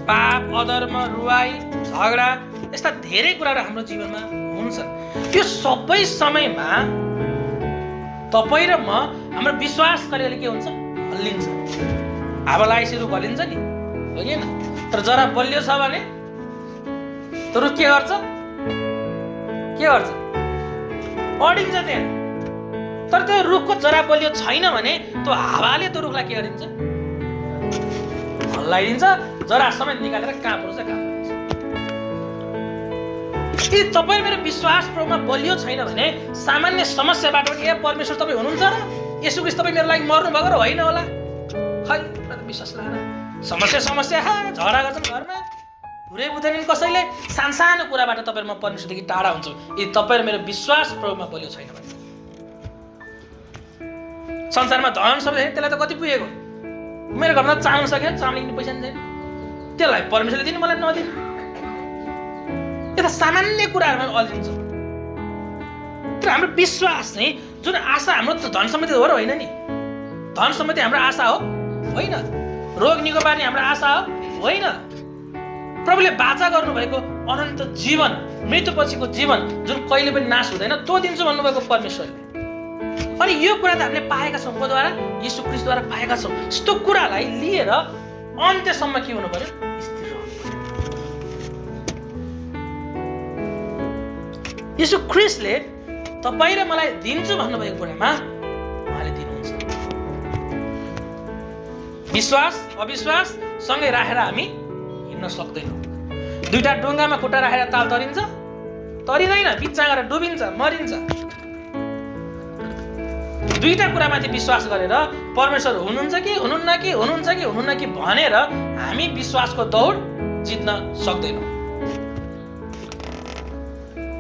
पाप, अधर्म, रुवाई, झगडा, यस्ता धेरै कुराहरू हाम्रो जीवनमा हुन्छन्। त्यो सबै समयमा तपाईँ र म हाम्रो विश्वास गरेर के हुन्छ? हल्लिन्छ। हावा लागेपछि रुख हल्लिन्छ नि, हो कि होइन? तर जरा बलियो छ भने त्यो रुख के गर्छ? अडिन्छ त्यहाँ। तर त्यो रुखको जरा बलियो छैन भने त्यो हावाले त्यो रुखलाई के गरिन्छ? हल्लाइदिन्छ, जरा समेत निकालेर कहाँ पर्छ? यदि तपाईँ मेरो विश्वास प्रभुमा बलियो छैन भने सामान्य समस्याबाट ए परमेश्वर तपाईँ हुनुहुन्छ र? यसो क्रिस्ट तपाईँ मेरो लागि मर्नु भएको र होइन होला? खै विश्वास लाएर समस्या झगडा गर्छन् घरमा, पुरै बुझ्दैनन् कसैले। सानसानो कुराबाट तपाईँ म परमेश्वरदेखि टाढा हुन्छु यदि तपाईँ र मेरो विश्वास प्रभुमा बलियो छैन भने। संसारमा धन सब त्यसलाई त कति पुगेको? मेरो घरमा चामल सक्यो, चामल किन्ने पैसा छैन, त्यसलाई परमेश्वरले दिनु, मलाई नदिनु। यता सामान्य कुराहरूमा अल्झिन्छ। तर हाम्रो विश्वास चाहिँ जुन आशा हाम्रो धन सम्पत्ति हो र होइन नि? धन सम्पत्ति हाम्रो आशा हो? होइन। रोग निको पार्ने हाम्रो आशा हो? होइन। प्रभुले वाचा गर्नुभएको अनन्त जीवन, मृत्युपछिको जीवन जुन कहिले पनि नाश हुँदैन, त्यो दिन्छु भन्नुभएको परमेश्वरले। अनि यो कुरा त हामीले पाएका छौँ, कोद्वारा? यीशु ख्रीष्टद्वारा पाएका छौँ। यस्तो कुरालाई लिएर अन्त्यसम्म के हुनु पर्यो? स्थिर रहनु पर्यो। यीशु ख्रीष्टले तपाईँ र मलाई दिन्छु भन्नुभएको कुरामा उहाँले दिनुहुन्छ। विश्वास अविश्वास सँगै राखेर हामी हिँड्न सक्दैनौँ। दुईटा डुङ्गामा खुट्टा राखेर ताल तरिन्छ? तरिँदैन, बिच्चा गरेर डुबिन्छ, मरिन्छ। दुईटा कुरामाथि विश्वास गरेर परमेश्वर हुनुहुन्छ कि भनेर हामी विश्वासको दौड जित्न सक्दैनौँ।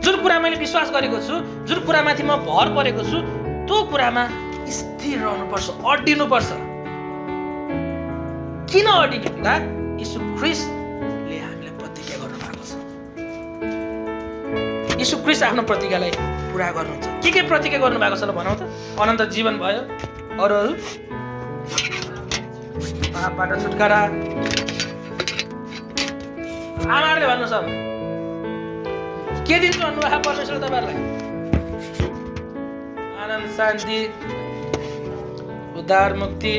जुन कुरा मैले विश्वास गरेको छु, जुन कुरामाथि म भर परेको छु, त्यो कुरामा स्थिर रहनुपर्छ, अड्डिनुपर्छ। किन अडिने भन्दा यीशु ख्रीष्टले हामीलाई प्रतिज्ञा गर्नुभएको छ। यीशु ख्रीष्ट आफ्नो प्रतिज्ञालाई पुरा गर्नुहुन्छ। के प्रतिज्ञा गर्नुभएको छ ल भनौँ त? अनन्त जीवन भयो, अरू पापबाट छुटकारा। आमाहरूले भन्नुहोस् अब के दिन्छु भन्नुभएको परमेश्वर तपाईँहरूलाई? आनन्द, शान्ति, उद्धार, मुक्ति,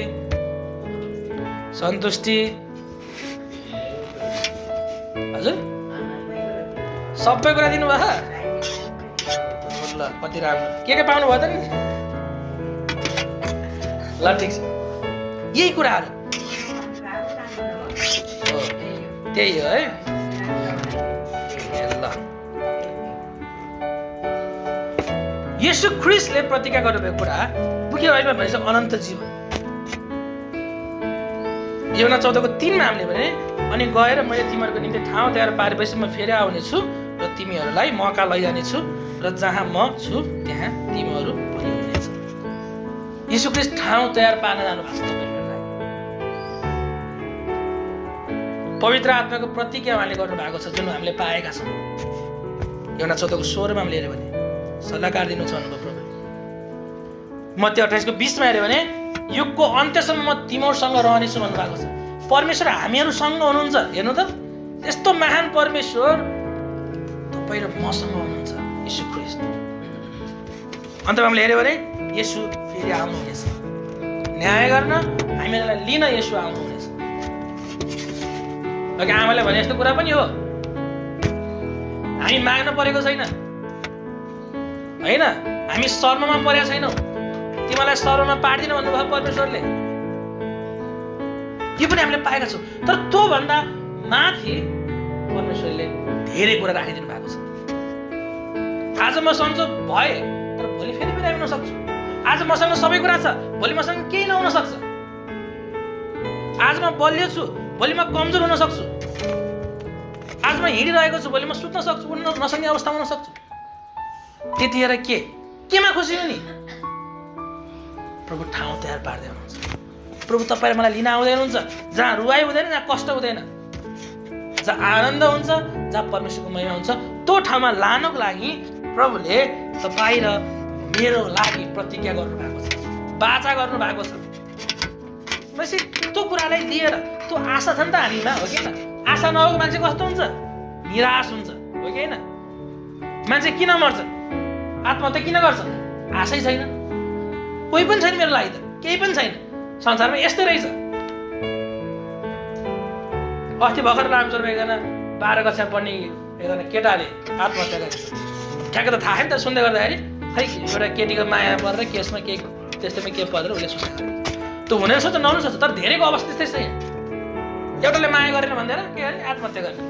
सन्तुष्टि। हजुर सबै कुरा दिनुभयो। ल कति राम्रो। के पाउनु भयो त नि? ल ठिक छ, यही कुराहरू त्यही हो है। ल यीशु ख्रीष्टले प्रतिज्ञा गर्नुभएको कुरा मुख्य बाइबलमा भनेको अनन्त जीवन। योना 14:3 मा हामीले भने, अनि गएर मैले तिमीहरूको निम्ति ठाउँ तयार पारेपछि म फेरि आउनेछु र तिमीहरूलाई मका लैजानेछु र जहाँ म छु त्यहाँ तिमीहरू पनि हुनेछ। यीशु ख्रीष्ट ठाउँ तयार पार्न जानु भएको छ तपाईँहरूलाई। पवित्र आत्माको प्रतिज्ञा उहाँले गर्नु भएको छ जुन हामीले पाएका छौँ। योना 14:16 मा हामीले हेऱ्यो भने सल्लाहकार दिनु छ भन्नुभयो प्रभुले। मत्ती 28:20 मा हेऱ्यो भने युगको अन्त्यसम्म म तिमीहरूसँग रहनेछु भन्नुभएको छ। परमेश्वर हामीहरूसँग हुनुहुन्छ। हेर्नु त, यस्तो महान परमेश्वर तपाईँ र मसँग हुनुहुन्छ, यीशु ख्रीष्ट। अन्तमा हामीले हेऱ्यो भने येशू फेरि आउनुहुनेछ, न्याय गर्न, हामीलाई लिन येशू आउनुहुनेछ। अघि आमाले भने यस्तो कुरा पनि हो, हामी माग्न परेको छैन होइन, हामी शर्ममा परेका छैनौँ। तिमीलाई शर्ममा पार्दिन भन्नुभयो परमेश्वरले। यो पनि हामीले पाएका छौँ। तर त्यो भन्दा माथि परमेश्वरले धेरै कुरा राखिदिनु भएको छ। आज म सन्चो भए तर भोलि फेरि बिरामी हुन सक्छु। आज मसँग सबै कुरा छ, भोलि मसँग केही नहुन सक्छ। आज म बलियो छु, भोलि म कमजोर हुन सक्छु। आज म हिँडिरहेको छु, भोलि म सुत्न सक्छु, उठ्न नसक्ने अवस्थामा हुन सक्छु। त्यतिखेर केमा खुसी हो नि? प्रभु ठाउँ तयार पार्दै हुनुहुन्छ। प्रभु तपाईँले मलाई लिन आउँदै हुनुहुन्छ, जहाँ रुवाई हुँदैन, जहाँ कष्ट हुँदैन, जहाँ आनन्द हुन्छ, जहाँ परमेश्वरको महिमा हुन्छ, त्यो ठाउँमा लानको लागि प्रभुले तपाईँ र मेरो लागि प्रतिज्ञा गर्नु भएको छ, बाचा गर्नु भएको छ। भनेपछि त्यो कुरालाई लिएर त्यो आशा छ नि त हामीमा, हो कि होइन? आशा नभएको मान्छे कस्तो हुन्छ? निराश हुन्छ, हो कि होइन? मान्छे किन मर्छ? आत्महत्या किन गर्छ? आशै छैन। कोही पनि छैन मेरो लागि त, केही पनि छैन। संसारमा यस्तै रहेछ। अस्ति भर्खर रामचन्द्र एकजना 12 कक्षा पढ्ने एकजना केटाले आत्महत्या गरेको छ। ठ्याक्क त थाहा छैन तर सुन्दै गर्दाखेरि खै एउटा केटीको माया परेर केसमा केही त्यस्तैमा के परेर उसले सुसाइड गरेको। त्यो हुने सक्छ नहुन सक्छ, तर धेरैको अवस्था त्यस्तै छ। यहाँ एउटाले माया गरेन भन्दैन के गर्ने, आत्महत्या गर्ने।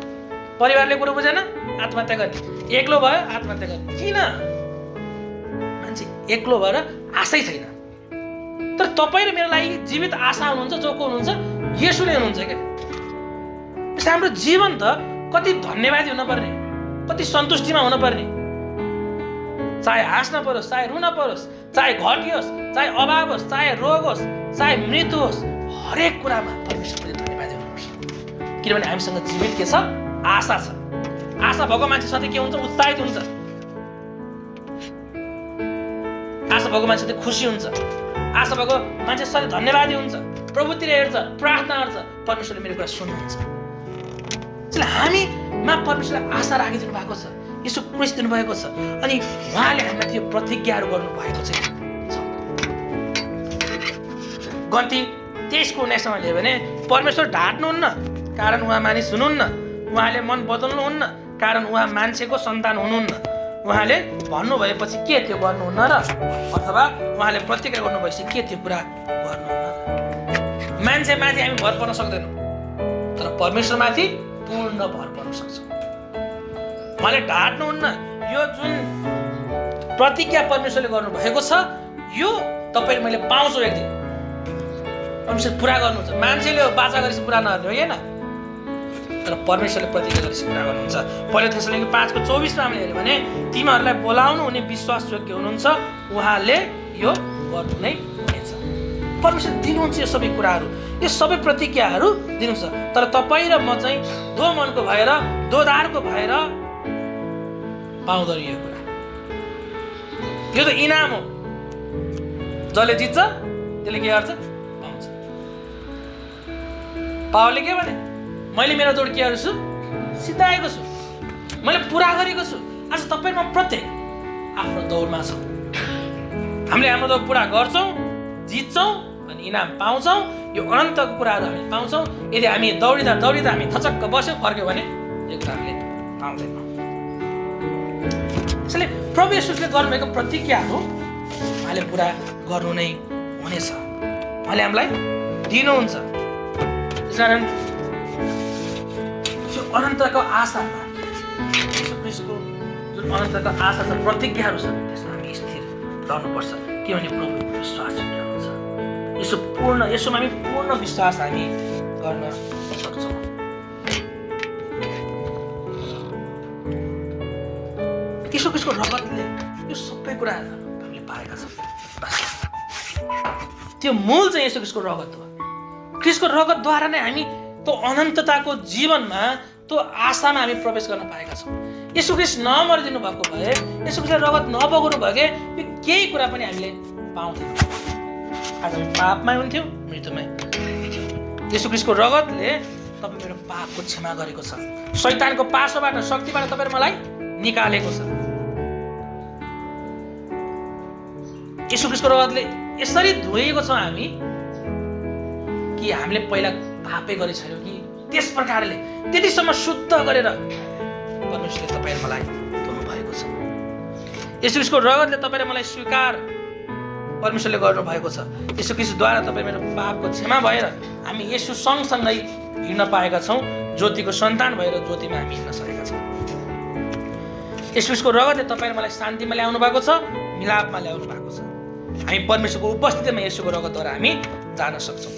परिवारले कुरो बुझेन, आत्महत्या गर्ने। एक्लो भयो, आत्महत्या गर्ने। किन? मान्छे एक्लो भएर आशै छैन। तर तपाईँ र मेरो लागि जीवित आशा हुनुहुन्छ। जो को हुनुहुन्छ? येशू नै हुनुहुन्छ क्या। त्यसै हाम्रो जीवन त कति धन्यवादी हुनुपर्ने, कति सन्तुष्टिमा हुनुपर्ने। चाहे हाँस्न परोस्, चाहे रुन परोस्, चाहे घटियोस्, चाहे अभाव होस्, चाहे रोग होस्, चाहे मृत्यु होस्, हरेक कुरामा परमेश्वरले धन्यवादी हुनुपर्छ। किनभने हामीसँग जीवित के छ? आशा छ। आशा भएको मान्छे सधैँ के हुन्छ? उत्साहित हुन्छ। आशा भएको मान्छे सधैँ खुसी हुन्छ। आशा भएको मान्छे सधैँ धन्यवादी हुन्छ, प्रभुतिर हेर्छ, प्रार्थना गर्छ, परमेश्वरले मेरो कुरा सुन्नुहुन्छ। त्यसैले हामीमा परमेश्वरले आशा राखिदिनु भएको छ, यसो क्रिस्ट दिनुभएको छ। अनि उहाँले हामीलाई त्यो प्रतिज्ञाहरू गर्नुभएको छ। गन्ती 23:19 ले भने परमेश्वर ढाँट्नुहुन्न कारण उहाँ मानिस हुनुहुन्न, उहाँले मन बदल्नुहुन्न कारण उहाँ मान्छेको सन्तान हुनुहुन्न, उहाँले भन्नुभएपछि के त्यो गर्नुहुन्न र अथवा उहाँले प्रतिज्ञा गर्नुभएपछि के त्यो पुरा गर्नुहुन्न र। मान्छेमाथि हामी भर पर्न सक्दैनौँ, तर परमेश्वरमाथि पूर्ण भर पर्न सक्छौँ। उहाँले ढाँट्नुहुन्न। यो जुन प्रतिज्ञा परमेश्वरले गर्नुभएको छ, यो तपाईँ मैले पाउँछु एक दिन। परमेश्वर पुरा गर्नुहुन्छ। मान्छेले बाचा गरेपछि पुरा नगर्ने हो, होइन? तर परमेश्वरले प्रतिज्ञा गरेपछि पुरा गर्नुहुन्छ। पहिलो थेसलोनिके 5:24 हामीले हेऱ्यो भने तिमीहरूलाई बोलाउनु हुने विश्वासयोग्य हुनुहुन्छ, उहाँले यो गर्नु नै हुनेछ। परमेश्वर दिनुहुन्छ यो सबै कुराहरू, यो सबै प्रतिज्ञाहरू दिनुहुन्छ। तर तपाईँ र म चाहिँ दो मनको भएर, दोधारको भएर पाउँदैन यो कुरा। यो त इनाम हो। जसले जित्छ त्यसले के गर्छ? पाउँछ। पावलले के भने? मैले मेरो दौड के गरेको छु? सिद्धाएको छु, मैले पुरा गरेको छु। आज तपाईँ म प्रत्येक आफ्नो दौडमा छौँ। हामीले हाम्रो दौड पुरा गर्छौँ, जित्छौँ अनि इनाम पाउँछौँ। यो अनन्तको कुराहरू हामी पाउँछौँ। यदि हामी दौडिँदा दौडिँदा हामी थचक्क बस्यौँ, फर्क्यौँ भने यो कुरा हामीले पाउँदैनौँ। त्यसैले प्रभु येशूले गर्नुभएको प्रतिज्ञाहरू उहाँले पुरा गर्नु नै हुनेछ। उहाँले हामीलाई दिनुहुन्छ। त्यसकारण त्यो अनन्तको आशामा येशू ख्रीष्टको जुन अनन्तको आशा छ, प्रतिज्ञाहरू छ, त्यसमा हामी स्थिर रहनुपर्छ। किनभने प्रभु विश्वास हुनुहुन्छ। यसोमा हामी पूर्ण विश्वास हामी गर्न सक्छौँ। येशू ख्रीष्टको रगतले यो सबै कुराहरू हामीले पाएका छौँ। त्यो मूल चाहिँ येशू ख्रीष्टको रगत हो। ख्रीष्टको रगतद्वारा नै हामी त्यो अनन्तताको जीवनमा, त्यो आशामा हामी प्रवेश गर्न पाएका छौँ। येशू ख्रीष्ट नमरिदिनु भएको भए, येशू ख्रीष्टले रगत नबगाउनु भए यो केही कुरा पनि हामीले पाउँदैनौँ। आज हामी पापमै हुन्थ्यौँ, मृत्युमै हुन्थ्यौँ। येशू ख्रीष्टको रगतले तपाईँ मेरो पापको क्षमा गरेको छ। शैतानको पासोबाट, शक्तिबाट तपाईँ मलाई निकालेको छ। येशू ख्रीष्टको रगतले यसरी धोएको छौँ हामी कि हामीले पहिला पापै गरेको छैनौँ कि त्यस प्रकारले त्यतिसम्म शुद्ध गरेर परमेश्वरले तपाईँ मलाई धुनु भएको छ। येशू ख्रीष्टको रगतले तपाईँ मलाई स्वीकार परमेश्वरले गर्नुभएको छ। येशू ख्रीष्टद्वारा तपाईँ मेरो पापको क्षमा भएर हामी येशू सँगसँगै हिँड्न पाएका छौँ। ज्योतिको सन्तान भएर ज्योतिमा हामी हिँड्न सकेका छौँ। येशू ख्रीष्टको रगतले तपाईँ मलाई शान्तिमा ल्याउनु भएको छ, मिलापमा ल्याउनु भएको छ। हामी परमेश्वरको उपस्थितिमा येशूको रगतद्वारा हामी जान सक्छौँ।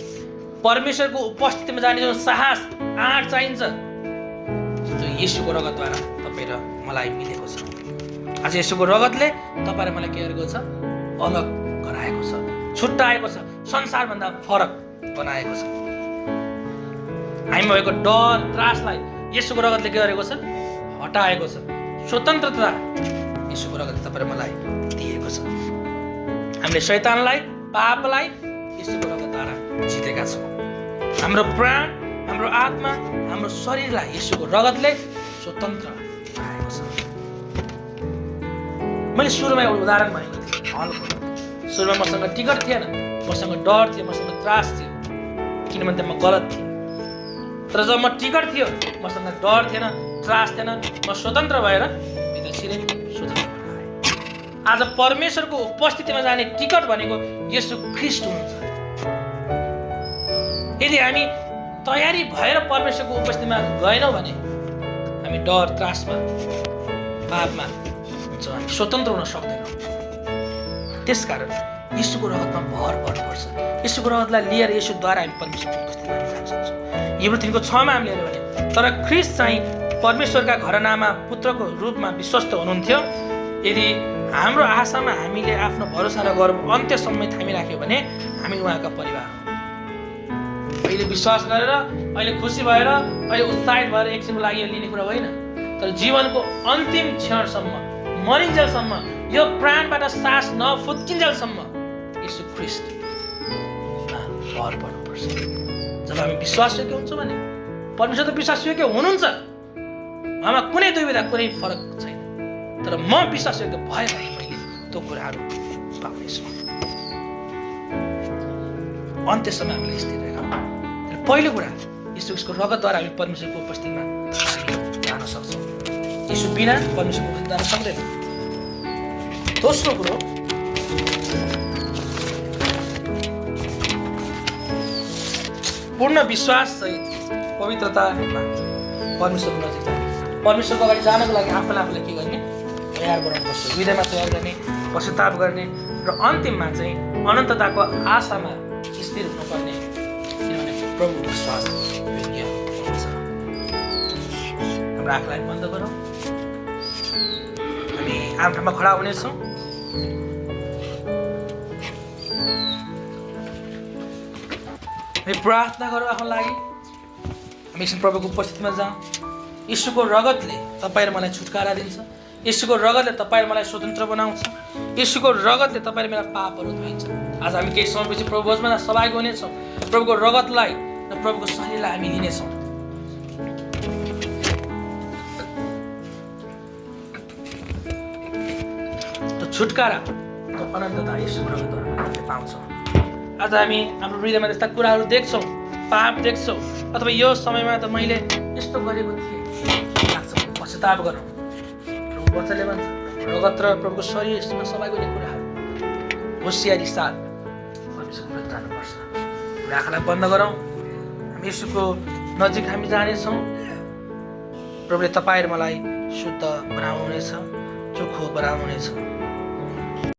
परमेश्वरको उपस्थितिमा जाने जुन साहस, आँट चाहिन्छ, त्यो येशूको रगतद्वारा तपाईँ र मलाई मिलेको छ। आज येशूको रगतले तपाईँ र मलाई के गरेको छ? अलग गराएको छ, छुट्टाएको छ, संसारभन्दा फरक बनाएको छ। हामी भएको डर, त्रासलाई येशूको रगतले के गरेको छ? हटाएको छ। स्वतन्त्रता येशूको रगतले तपाईँ र मलाई दिएको छ। हामीले शैतानलाई, पापलाई येशूको रगतद्वारा जितेका छौँ। हाम्रो प्राण, हाम्रो आत्मा, हाम्रो शरीरलाई येशूको रगतले स्वतन्त्र बनाएको छ। मैले सुरुमा एउटा उदाहरण भनेको थिएँ, हलको सुरुमा मसँग टिकट थिएन, मसँग डर थियो, मसँग त्रास थियो, किनभने म गलत थिएँ। तर जब म टिकट थियो, मसँग डर थिएन, त्रास थिएन, म स्वतन्त्र भएर भित्र छिरेँ, स्वतन्त्र भएर आएँ। आज परमेश्वरको उपस्थितिमा जाने टिकट भनेको येशू ख्रीष्ट हुनुहुन्छ। यदि हामी तयारी भएर परमेश्वरको उपस्थितिमा गएनौँ भने हामी डर, त्रासमा, पापमा हुन्छ, हामी स्वतन्त्र हुन सक्दैनौँ। त्यसकारण येशूको रगतमा भर पर्नुपर्छ। येशूको रगतलाई लिएर येशूद्वारा हामी परमेश्वरको उपस्थितिमा जान सक्छौँ। हिब्रू 3:6 हामीले हेऱ्यो भने तर ख्रीष्ट चाहिँ परमेश्वरका घरनामा पुत्रको रूपमा विश्वस्त हुनुहुन्थ्यो। यदि हाम्रो आशामा हामीले आफ्नो भरोसा र गर्व अन्त्यसम्म थामिराख्यो भने हामी उहाँका परिवार हौँ। अहिले विश्वास गरेर, अहिले खुसी भएर, अहिले उत्साहित भएर एकछिनको लागि यो लिने कुरा होइन, तर जीवनको अन्तिम क्षणसम्म, मरिन्जेलसम्म, यो प्राणबाट सास नफुत्किन्जेलसम्म येशू ख्रीष्टमा भर पर्नुपर्छ। जब हामी विश्वासयोग्य हुन्छौँ भने परमेश्वर त विश्वासयोग्य हुनुहुन्छ, उहाँमा कुनै दुविधा, कुनै फरक छैन। तर म विश्वासयोग्य भए भने मैले त्यो कुराहरू पाउनेछु। अन्त्यसम्म हामीलाई स्थिर रहेका। पहिलो कुरा, येशूको रगतद्वारा हामी परमेश्वरको उपस्थितिमा जान सक्छौँ। येशू बिना परमेश्वरको उपस्थिति जान सक्दैन। दोस्रो कुरो, पूर्ण विश्वास सहित पवित्रतामा परमेश्वरको नजिक जाने। परमेश्वरको अगाडि जानको लागि आफूलाई के गर्ने? तयार बनाउनुपर्छ, हृदयमा तयार गर्ने, पश्चाताप गर्ने र अन्तिममा चाहिँ अनन्तताको आशामा स्थिर हुनुपर्ने। किनभने प्रभु विश्वास योग्य हुन्छ। हाम्रो आँखालाई बन्द गरौँ, हामी आफ्नो ठाउँमा खडा हुनेछौँ। हामी प्रार्थना गरौँ आफ्नो लागि। हामी एकछिन प्रभुको उपस्थितिमा जाउँ। येशूको रगतले तपाईँ र मलाई छुटकारा दिन्छ। येशूको रगतले तपाईँ र मलाई स्वतन्त्र बनाउँछ। येशूको रगतले तपाईँ र मेरा पापहरू धोइन्छ। आज हामी केही समयपछि प्रभु भोजमा सहभागी हुनेछौँ। प्रभुको रगतलाई र प्रभुको शरीरलाई हामी लिनेछौँ। त्यो छुटकारा, त्यो अनन्तता येशूको रगतद्वारा हामीले पाउँछौँ। आज हामी हाम्रो हृदयमा यस्ता कुराहरू देख्छौँ, पाप देख्छौँ, अथवा यो समयमा त मैले यस्तो गरेको थिएँ लाग्छ, पश्चाताप गरौँ। प्रभु वचनले भन्छ रगत र प्रभुको शरीरमा सहभागी हुने कुराहरू होसियारी साथ परमेश्वरको विरुद्ध जानुपर्छ। हाम्रो आँखालाई बन्द गरौँ। हामी येशूको नजिक हामी जानेछौँ। प्रभुले तपाईँ र मलाई शुद्ध बनाउनुहुनेछ, चोखो बनाउनुहुनेछ।